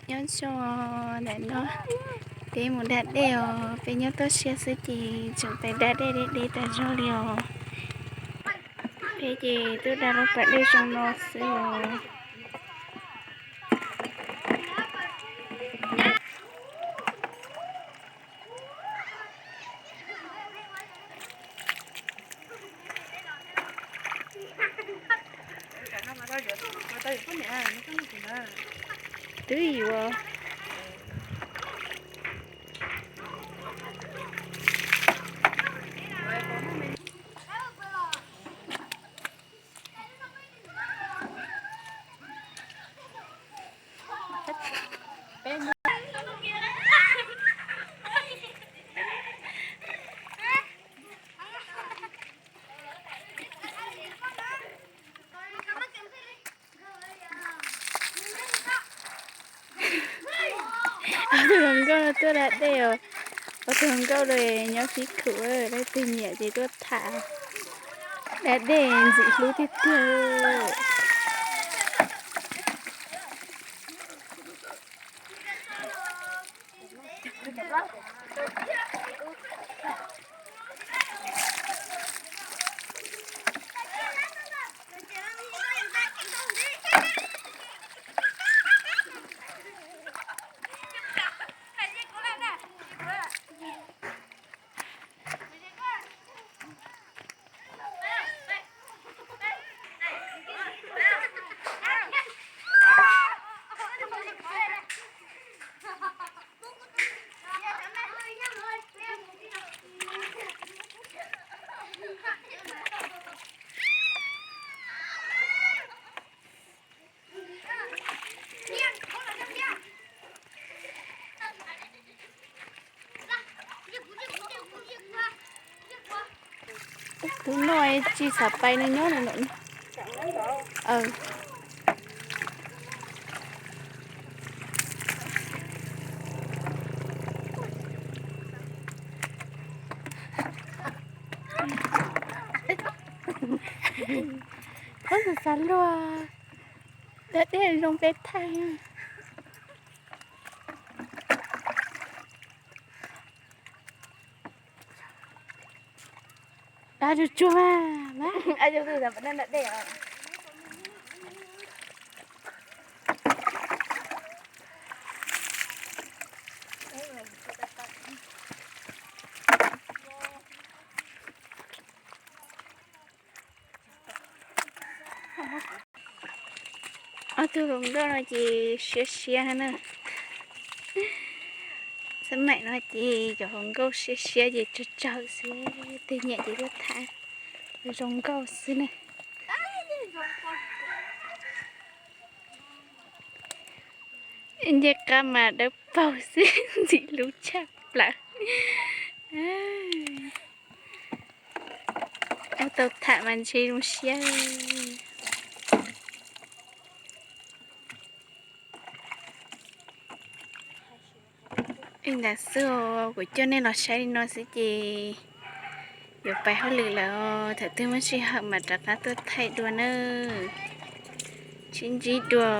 Nyob zoo, ntawm no peb mus da dej os, peb nyob toj siab xwb ces tseem pais da dej deb deb tas zog li os. Peb ces twb da lub pas dej zoo no xwb os. Twb yuav Ob tug hluas nkauj no tuaj da dej os. Ob tug hluas nkauj no nyob Fib Khum, leej twg nyiam ces tuaj tham. Da dej ntxim hlub tiag tiag. Tus no tsis xav pais, nws nyob ntawm no. Phob xav xav luag, da dej zoo peb thaij. Da tsuag tsuag mas. Ob tug hluas nkauj no ces siab siab na. Xab maim no ces cov hluas nkauj siab siab ces tsawg tsawg xwb, twg nyiam ces tuaj tham, zoo nkauj xwb na. Ncej qab mas dawb paug xwb, ntxim hlub tshaj plaws. Ua tau tham mas ntshe zoo siab. Li ntawd xwb os, kuv coj nej los saib li no xwb ces yuav pais hauj lwm lawm os. Thaum twg muaj sij hawm mam rov qab tuaj thaij dua nawb. Sib ntsib dua.